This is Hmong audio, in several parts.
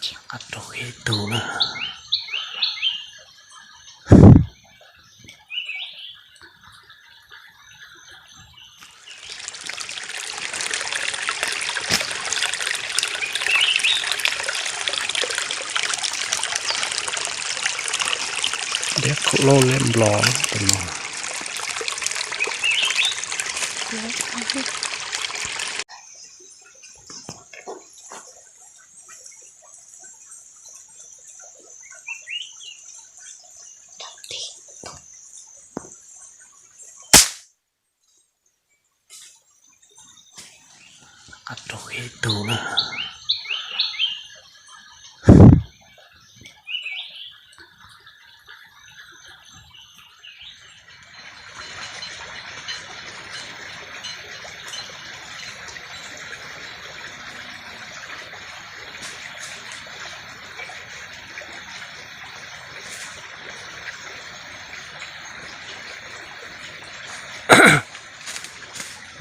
Qab raug ib tug na. Liab khaum lauj, liab nplos tus no. Qab raug ib tug na.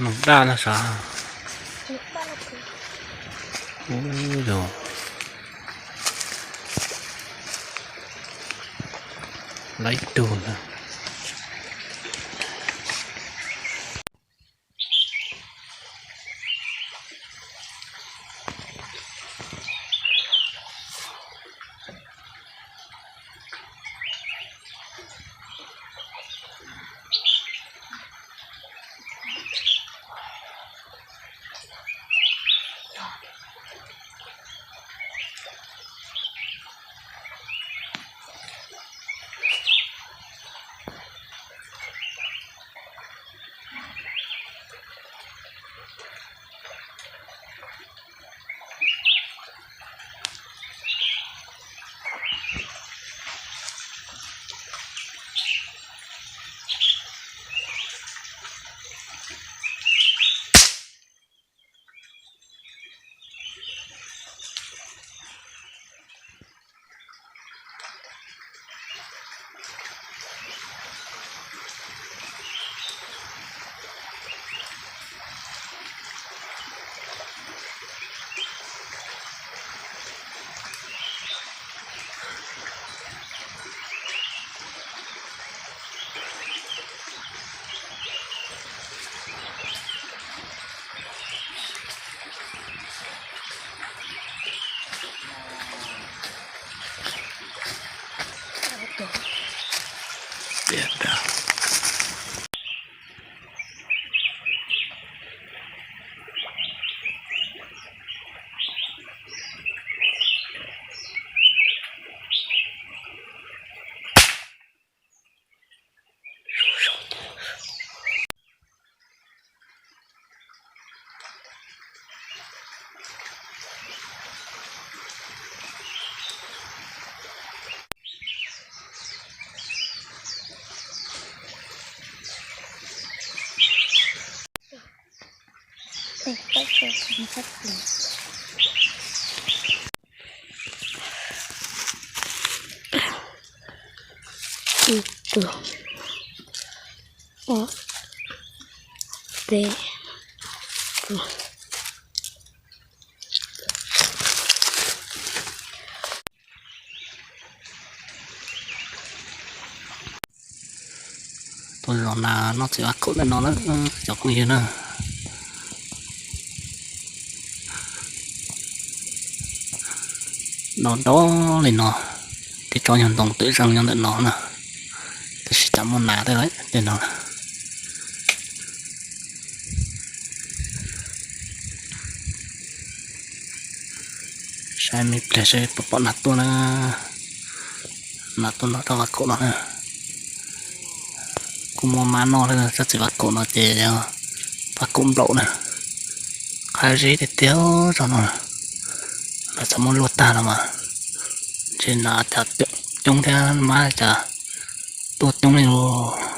Noog daj no sav. Ub, yog lawv ib tug ntag. Ib tug, ob, peb, Tuaj zov nas noj txiv vaj khaum ntawm no na cov phooj ywg na. Dob dob li no, tej tsob nyuag ntoo twm zeeg nyob ntawm no na, tab sis cas muaj nas tej lawm tej no. Saib me pliag seb puas pom nas tuaj na. Nas tuaj noj tsob vaj khaum no na. Kuj muaj mab noj thiab, tsob txiv vaj khaum no ces yog vaj khaum nplaum na. Qab zib tiag tiag tsob no. Lawv txawm muab luaj tag los mas, ntshe nas cas coob thiab mab cas tuaj coob li lauj.